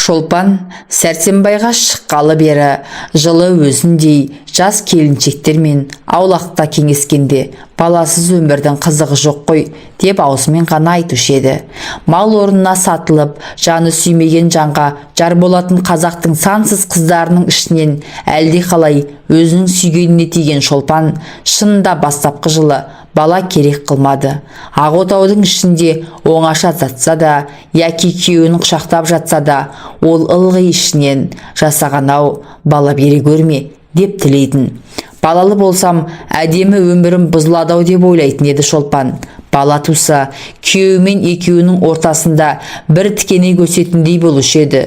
Шолпан Сәрсенбайға шыққалы бері жылы өзіндей жас келіншектермен аулақта кеңескенде, «Баласыз өмірдің қызығы жоқ қой», – деп аузымен ғана айтушы еді. Мал орнына сатылып, жаны сүймеген жанға жар болатын қазақтың сансыз қыздарының ішінен әлдеқалай өзінің сүйгеніне тиген Шолпан шынында бастапқы жылы бала керек қылмады. Ақ отаудың ішінде оңаша жатса да яки күйеуін құшақтап жатса да, ол ылғи ішінен «Жасаған-ау, бала бере көрме» деп тілейтін. «Балалы болсам, әдемі өмірім бұзылады-ау» деп ойлайтын еді Шолпан. Бала туса, күйеуімен екеуінің ортасында бір тікенек өсетіндей болушы еді.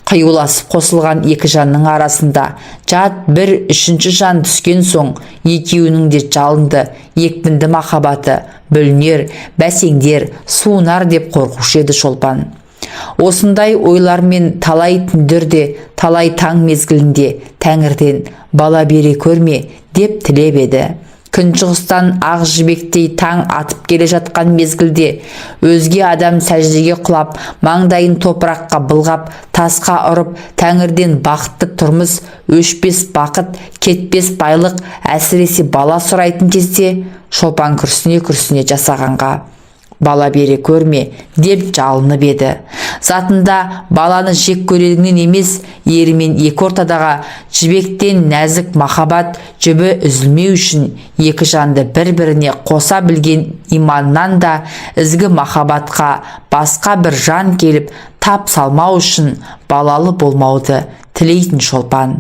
Қиюласып қосылған екі жанның арасында жат бір үшінші жан түскен соң, екеуінің де жалынды, екпінді махаббаты бүлінер, бәсеңдер, суынар деп қорқушы еді Шолпан. Осындай ойлармен талай түндерде, талай таң мезгілінде тәңірден «Бала бере көрме» деп тілеп еді. Күншығыстан ақ жібектей таң атып келе жатқан мезгілде өзге адам сәждеге құлап, маңдайын топыраққа былғап, тасқа ұрып, тәңірден бақытты тұрмыс, өшпес бақыт, кетпес байлық, әсіресе бала сұрайтын кезде, Шолпан күрсіне күрсіне «Жасағанға бала бере көрме» деп жалынып еді. Затында баланы жек көргенінен емес, ерімен екі ортадағы жібектен нәзік махаббат жібі үзілмеу үшін, екі жанды бір-біріне қоса білген иманнан да ізгі махаббатқа басқа бір жан келіп тап салмау үшін балалы болмауды тілейтін Шолпан.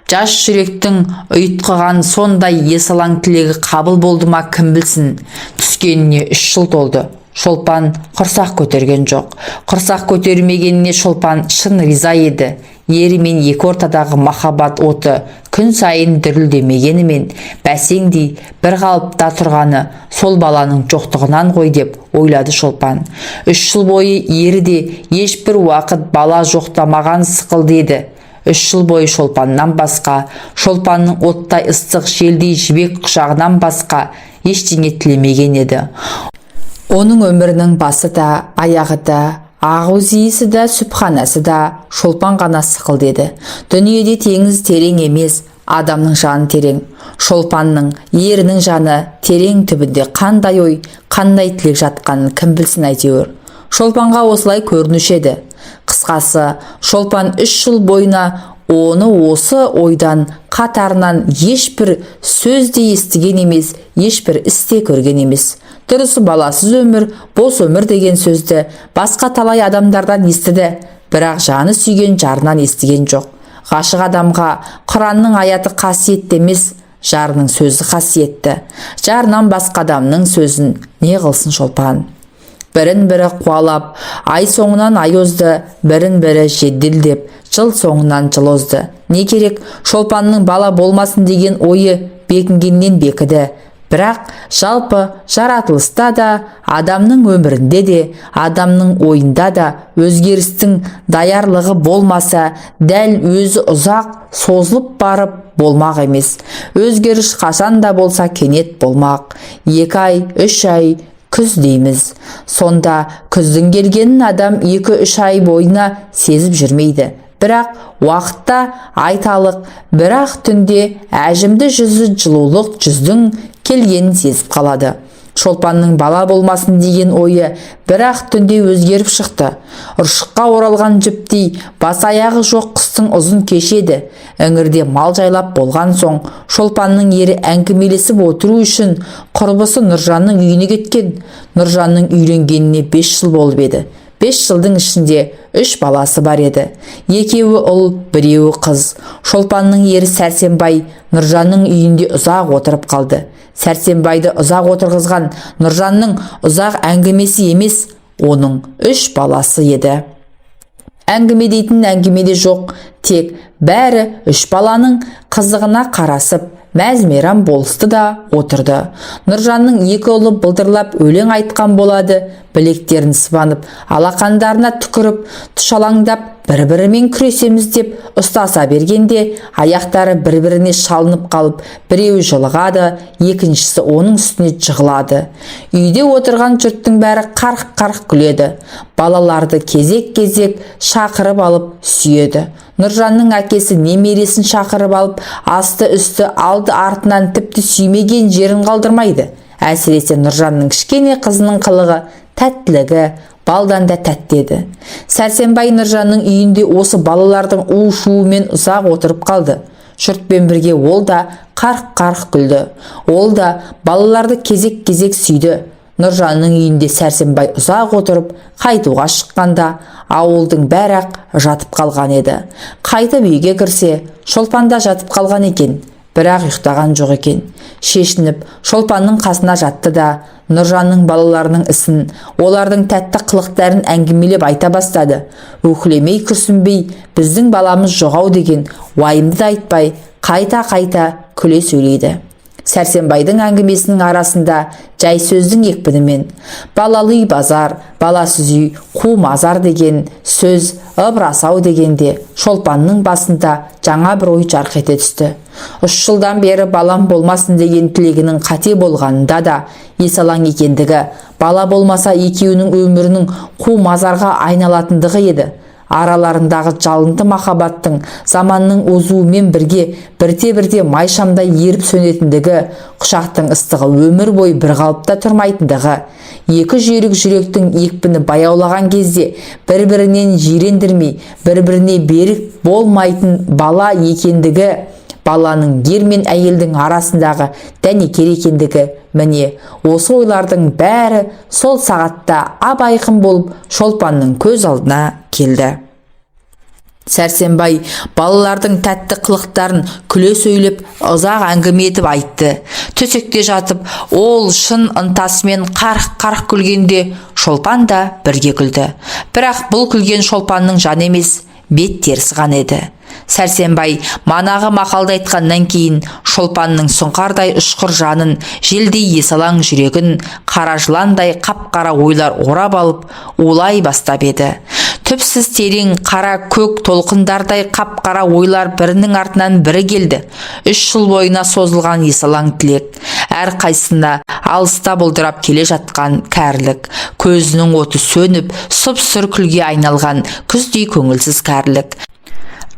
Жас жүректің ұйтқыған сондай есалаң тілегі қабыл болды ма, кім білсін. Түскеніне 3 жыл толды. Шолпан құрсақ көтерген жоқ. Құрсақ көтермегеніне Шолпан шын риза еді. Ерімен екі ортадағы махаббат оты күн сайын дүрілдемегенімен, бәсеңдей бір қалыпта тұрғаны сол баланың жоқтығынан ғой деп ойлады Шолпан. 3 жыл бойы ері де ешбір уақыт бала жоқтамаған сықылды еді. 3 жыл бойы Шолпаннан басқа, Шолпанның оттай ыстық, желдей жібек құшағынан басқа ештеңе тілемеген еді. Оның өмірінің басы да, аяғы да, ақ иісі да, сүбханасы да Шолпан ғана сықылды еді. Дүниеде теңіз терең емес, адамның жаны терең. Шолпанның, ерінің жаны терең түбінде қандай ой, қандай тілек жатқанын кім білсін әйтеуір. Шолпанға осылай көрінуші еді. Қысқасы, Шолпан 3 жыл бойына оны осы ойдан қатарынан ешбір сөз де естіген емес, ешбір іс те көрген емес. Дұрысы, баласыз өмір бос өмір деген сөзді басқа талай адамдардан естіді, бірақ жаны сүйген жарынан естіген жоқ. Ғашық адамға Құранның аяты қасиетті емес, жарының сөзі қасиетті. Жарынан басқа адамның сөзін не қылсын Шолпан? Бірін бірі қуалап, ай соңынан ай озды, бірін бірі жеделдеп, жыл соңынан жыл озды. Не керек, Шолпанның бала болмасын деген ойы бекінгеннен бекіді. Бірақ жалпы жаратылыста да, адамның өмірінде де, адамның ойында да өзгерістің даярлығы болмаса, дәл өзі ұзақ созылып барып болмақ емес. Өзгеріс қашан да болса кенет болмақ. 2 ай, 3 ай күз дейміз. Сонда күздің келгенін адам 2-3 ай бойына сезіп жүрмейді. Бірақ уақытта айталық, бірақ түнде әжімді жүзі жылулық жүздің келгенін сезіп қалады. Шолпанның бала болмасын деген ойы бірақ түнде өзгеріп шықты. Ұршыққа оралған жіптей бас аяғы жоқ қыстың ұзын кеші еді. Іңірде мал жайлап болған соң, Шолпанның ері әңгімелесіп отыру үшін құрбысы Нұржанның үйіне кеткен. Нұржанның үйленгеніне 5 жыл болып еді. 5 жылдың ішінде үш баласы бар еді: екеуі ұл, біреуі қыз. Шолпанның ері Сәрсенбай Нұржанның үйінде ұзақ отырып қалды. Сәрсенбайды ұзақ отырғызған Нұржанның ұзақ әңгімесі емес, оның үш баласы еді. Әңгіме дейтін әңгіме де жоқ, тек бәрі үш баланың қызығына қарасып Мәз-мейрам болысты да отырды. Нұржанның екі ұлы былдырлап өлең айтқан болады, білектерін сыбанып, алақандарына түкіріп, тұшалаңдап, бір-бірімен күресеміз деп ұстаса бергенде, аяқтары бір-біріне шалынып қалып, біреуі жылығады, екіншісі оның үстіне жығылады. Үйде отырған жұрттың бәрі қарқ-қарқ күледі. Балаларды кезек-кезек шақырып алып сүйеді. Нұржанның әкесі немересін шақырып алып, асты-үсті, алды-артынан тіпті сүймеген жерін қалдырмайды. Әсіресе Нұржанның кішкене қызының қылығы, тәттілігі балдан да тәтті еді. Сәрсенбай Нұржанның үйінде осы балалардың у-шуымен ұзақ отырып қалды. Жұртпен бірге ол да қарқ-қарқ күлді. Ол да балаларды кезек-кезек сүйді. Нұржанның үйінде Сәрсенбай ұзақ отырып, қайтуға шыққанда ауылдың бәрі-ақ жатып қалған еді. Қайтып үйге кірсе, Шолпан да жатып қалған екен, бірақ ұйықтаған жоқ екен. Шешініп, Шолпанның қасына жатты да, Нұржанның балаларының ісін, олардың тәтті қылықтарын әңгімелеп айта бастады. Өкілемей күрсінбей, біздің баламыз жоғау деген уайымды да айтпай, қайта-қайта күле сөйлейді. Сәрсенбайдың әңгімесінің арасында жай сөздің екпінімен балалы үй базар, баласыз үй қу мазар деген сөз ыбырас-ау дегенде Шолпанның басында жаңа бір ой жарқ ете түсті. 3 жылдан бері балам болмасын деген тілегінің қате болғанында да есалаң екендігі, бала болмаса екеуінің өмірінің қу мазарға айналатындығы еді. Араларындағы жалынды махаббаттың заманның озуымен бірге бірте-бірте май шамдай еріп сөнетіндігі, құшақтың ыстығы өмір бойы бір қалыпта тұрмайтындығы, екі жүйрік жүректің екпіні баяулаған кезде бір-бірінен жирендірмей, бір-біріне берік болмайтын бала екендігі, баланың ер мен әйелдің арасындағы дәнекер екендігі, міне осы ойлардың бәрі сол сағатта ап-айқын болып Шолпанның көз алдына келді. Сәрсенбай балалардың тәтті қылықтарын күле сөйлеп, ұзақ әңгіме етіп айтты. Төсекте жатып, ол шын ынтасымен қарқ-қарқ күлгенде Шолпан да бірге күлді. Бірақ бұл күлген Шолпанның жаны емес, бет терісі ғана еді. Сәрсенбай манағы мақалды айтқаннан кейін Шолпанның сұңқардай ұшқыр жанын, желдей есалаң жүрегін қара жыландай қап-қара ойлар орап алып, улай бастап еді. Түпсіз терең қара көк толқындардай қап-қара ойлар бірінің артынан бірі келді. 3 жыл бойына созылған есалаң тілек, әр қайсысына алыста бұлдырап келе жатқан кәрілік, көзінің оты сөніп, сұп-сұр күлге айналған күздей көңілсіз кәрілік,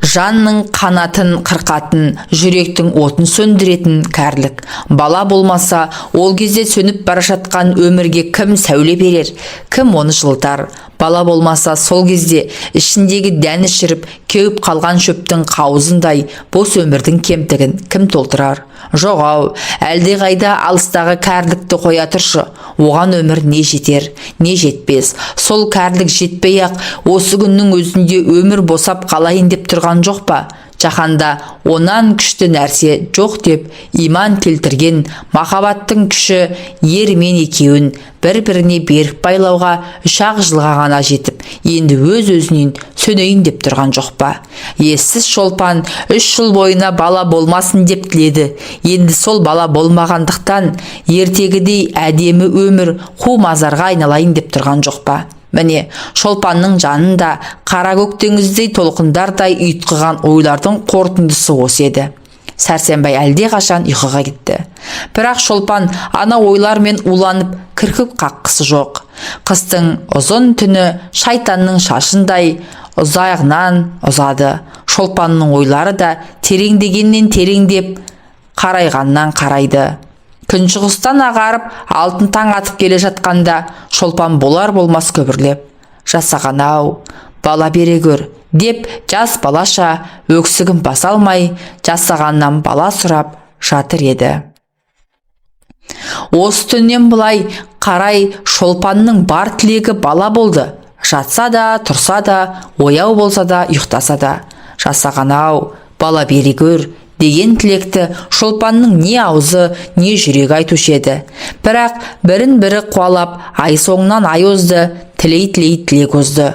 жанның қанатын қырқатын, жүректің отын сөндіретін кәрілік. Бала болмаса, ол кезде сөніп бара жатқан өмірге кім сәуле берер, кім оны жылытар? Бала болмаса, сол кезде ішіндегі дәні шіріп, кеуіп қалған шөптің қауызындай бос өмірдің кемтігін кім толтырар? Жоқ-ау, әлдеқайда алыстағы кәрілікті қоя тұршы, оған өмір не жетер, не жетпес. Сол кәрілік жетпей-ақ, осы күннің өзінде өмір босап қалайын деп тұрған жоқ па? Жаһанда онан күшті нәрсе жоқ деп иман келтірген махаббаттың күші ер мен екеуін бір-біріне берік байлауға 3-ақ жылға ғана жетіп, енді өз-өзінен сөнейін деп тұрған жоқ па? Ессіз Шолпан 3 жыл бойына бала болмасын деп тіледі. Енді сол бала болмағандықтан ертегідей әдемі өмір қу мазарға айналайын деп тұрған жоқ па? Міне, Шолпанның жанында қара көк теңіздей толқындардай ұйтқыған ойлардың қорытындысы осы еді. Сәрсенбай әлдеқашан ұйқыға кетті. Бірақ Шолпан ана ойлармен уланып кірпік қаққысы жоқ. Қыстың ұзын түні шайтанның шашындай ұзағынан ұзады. Шолпанның ойлары да тереңдегеннен тереңдеп, қарайғаннан қарайды. Күншығыстан ағарып, алтын таң атып келе жатқанда Шолпан болар болмас күбірлеп, жасаған ау, бала бере көр, деп жас балаша өксігін баса алмай, жасағаннан бала сұрап жатыр еді. Осы түннен былай қарай Шолпанның бар тілегі бала болды. Жатса да, тұрса да, ояу болса да, ұйықтаса да, жасаған ау, бала бере көр деген тілекті Шолпанның не аузы, не жүрегі айтушы еді. Бірақ бірін-бірі қуалап, ай соңынан ай озды, тілей-тілей тілек озды.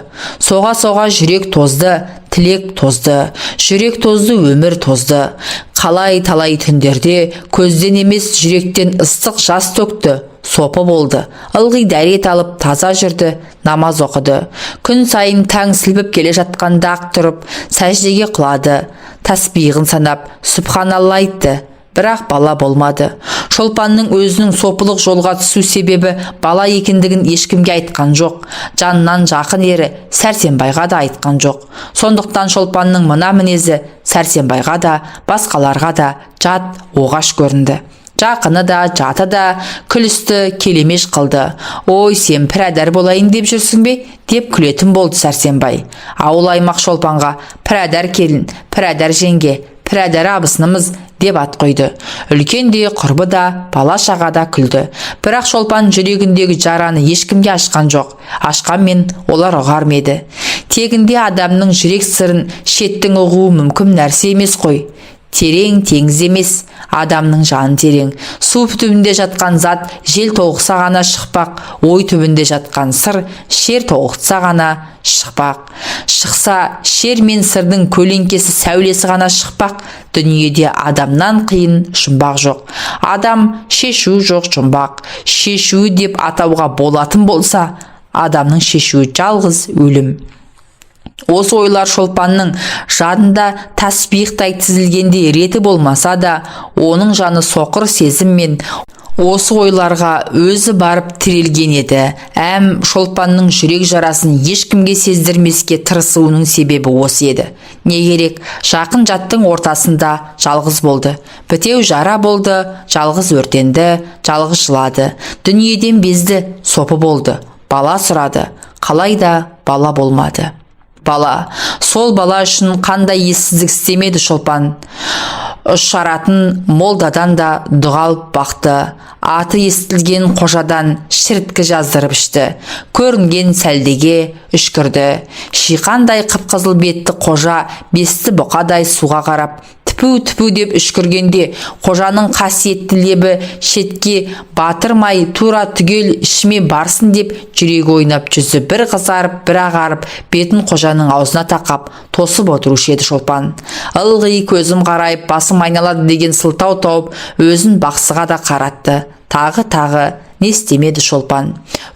Соға-соға жүрек тозды, Тілек тозды, жүрек тозды, өмір тозды. Қалай талай түндерде көзден емес, жүректен ыстық жас төкті. Сопы болды, ылғи дәрет алып таза жүрді, намаз оқыды. Күн сайын таң сілпіп келе жатқанда ақ тұрып сәждеге құлады, тәсбиғын санап сүбханалла айтты. Бірақ бала болмады. Шолпанның өзінің сопылық жолға түсу себебі бала екендігін ешкімге айтқан жоқ. Жанынан жақын ері Сәрсенбайға да айтқан жоқ. Сондықтан Шолпанның мына мінезі Сәрсенбайға да, басқаларға да жат, оғаш көрінді. Жақыны да, жаты да күлісті, келемеж қылды. «Ой, сен пірәдәр болайын деп жүрсің бе?» деп күлетін болды Сәрсенбай. Ауыл аймақ Шолпанға пірәдәр келін, пірәдәр жеңге, пірәдәр абысынымыз деп ат қойды. Үлкен де, құрбы да, бала шаға да күлді. Бірақ Шолпан жүрегіндегі жараны ешкімге ашқан жоқ. Ашқанмен олар ұғар ма еді? Тегінде адамның жүрек сырын шеттің ұғуы мүмкін нәрсе емес қой. Терең теңіз емес, адамның жаны терең. Су түбінде жатқан зат жел толқыса ғана шықпақ, ой түбінде жатқан сыр шер толқытса ғана шықпақ. Шықса, шер мен сырдың көлеңкесі, сәулесі ғана шықпақ. Дүниеде адамнан қиын жұмбақ жоқ. Адам шешуі жоқ жұмбақ. Шешуі деп атауға болатын болса, адамның шешуі жалғыз өлім. Осы ойлар Шолпанның жадында тәсбихтай тізілгендей реті болмаса да, оның жаны соқыр сезіммен осы ойларға өзі барып тірелген еді. Әм Шолпанның жүрек жарасын ешкімге сездірмеске тырысуының себебі осы еді. Не керек, жақын жаттың ортасында жалғыз болды. Бітеу жара болды, жалғыз өртенді, жалғыз жылады. Дүниеден безді, сопы болды. Бала сұрады, қалай да бала болмады. Бала, сол бала үшін қандай ессіздік істемеді Шолпан. Ұшаратын молдадан да дұға алып бақты. Аты естілген қожадан шірткі жаздырып ішті. Көрінген сәлдеге үшкірді. Шиқандай қып-қызыл бетті қожа бесті бұқадай суға қарап тіпу тіпу деп үшкіргенде, қожаның қасиетті лебі шетке батырмай тура түгел ішіме барсын деп жүрегі ойнап, жүзі бір қызарып, бір ағарып, бетін қожаның аузына тақап тосып отырушы еді Шолпан. Ылғи көзім қарайып, басым айналады деген сылтау тауып, өзін бақсыға да қаратты. Тағы, тағы не істемеді Шолпан?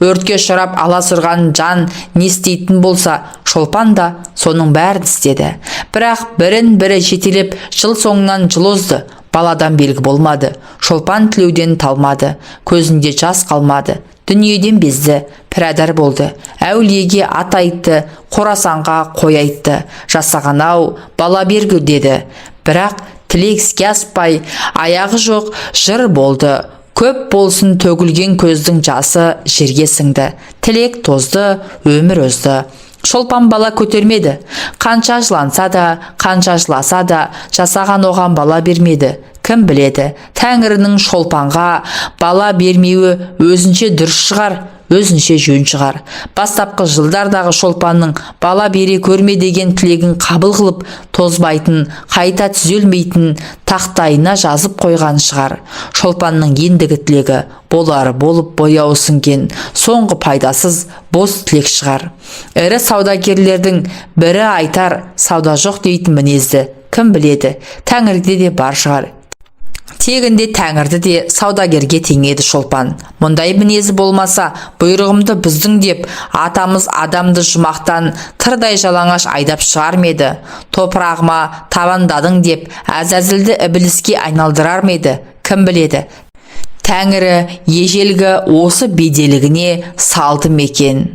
Өртке ұшырап аласұрған жан не істейтін болса, Шолпан да соның бәрін істеді. Бірақ бірін бірі жетелеп жыл соңынан жыл озды, баладан белгі болмады. Шолпан тілеуден талмады, көзінде жас қалмады. Дүниеден безді, пірәдар болды. Әулиеге ат айтты, Қорасанға қой айтты. Жасаған ау, бала бергү деді. Бірақ тілек іске аспай, аяғы жоқ жыр болды. Көп болсын төгілген көздің жасы жерге сіңді. Тілек тозды, өмір озды. Шолпан бала көтермеді. Қанша жыланса да, қанша жыласа да, жасаған оған бала бермеді. Кім біледі, тәңірінің Шолпанға бала бермеуі өзінше дұрыс шығар, өзінше жөн шығар. Бастапқы жылдардағы Шолпанның бала бере көрме деген тілегін қабыл қылып, тозбайтын, қайта түзелмейтін тақтайына жазып қойған шығар. Шолпанның ендігі тілегі болары болып бояуы сіңген соңғы пайдасыз бос тілек шығар. Ірі саудагерлердің бірі айтар сауда жоқ дейтін мінезді, кім біледі, тәңірде де бар шығар. Тегінде тәңірді де саудагерге теңеді Шолпан. Мұндай мінезі болмаса, бұйрығымды бұздың деп атамыз адамды жұмақтан тырдай жалаңаш айдап шығар ма еді? Топырағыма табандадың деп Әзәзілді ібіліске айналдырар ма еді? Кім біледі, тәңірі ежелгі осы беделігіне салды ма екен?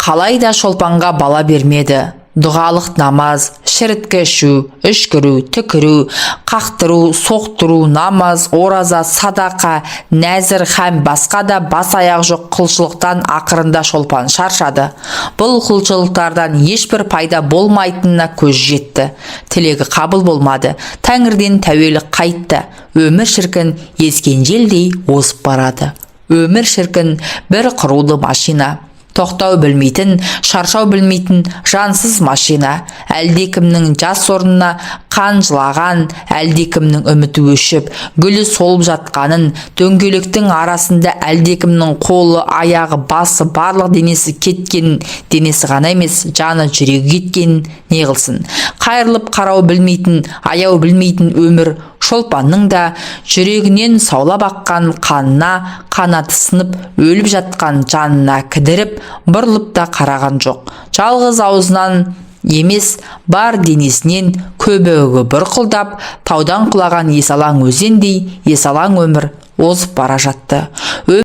Қалай да Шолпанға бала бермеді. Дұғалық намаз, шіріткі ішу, үшкіру, түкіру, қақтыру, соқтыру, намаз, ораза, садақа, нәзір һәм басқа да бас аяғы жоқ құлшылықтан ақырында Шолпан шаршады. Бұл құлшылықтардан ешбір пайда болмайтынына көз жетті. Тілегі қабыл болмады, тәңірден тәуелі қайтты. Өмір шіркін ескен желдей озып барады. Өмір шіркін бір құрулы машина, тоқтау білмейтін, шаршау білмейтін жансыз машина. Әлдекімнің жас орнына Қан жылаған әлдекімнің үміті өшіп, гүлі солып жатқанын, дөңгелектің арасында әлдекімнің қолы, аяғы, басы, барлық денесі кеткенін, денесі ғана емес, жаны, жүрегі кеткенін не қылсын? Қайырылып қарау білмейтін, аяу білмейтін өмір Шолпанның да жүрегінен саулап аққан қанына, қанаты сынып өліп жатқан жанына кідіріп, бұрылып та қараған жоқ. Жалғыз аузынан емес, бар денесінен көбігі бұрқылдап, таудан құлаған есалаң өзендей есалаң өмір озып бара жатты.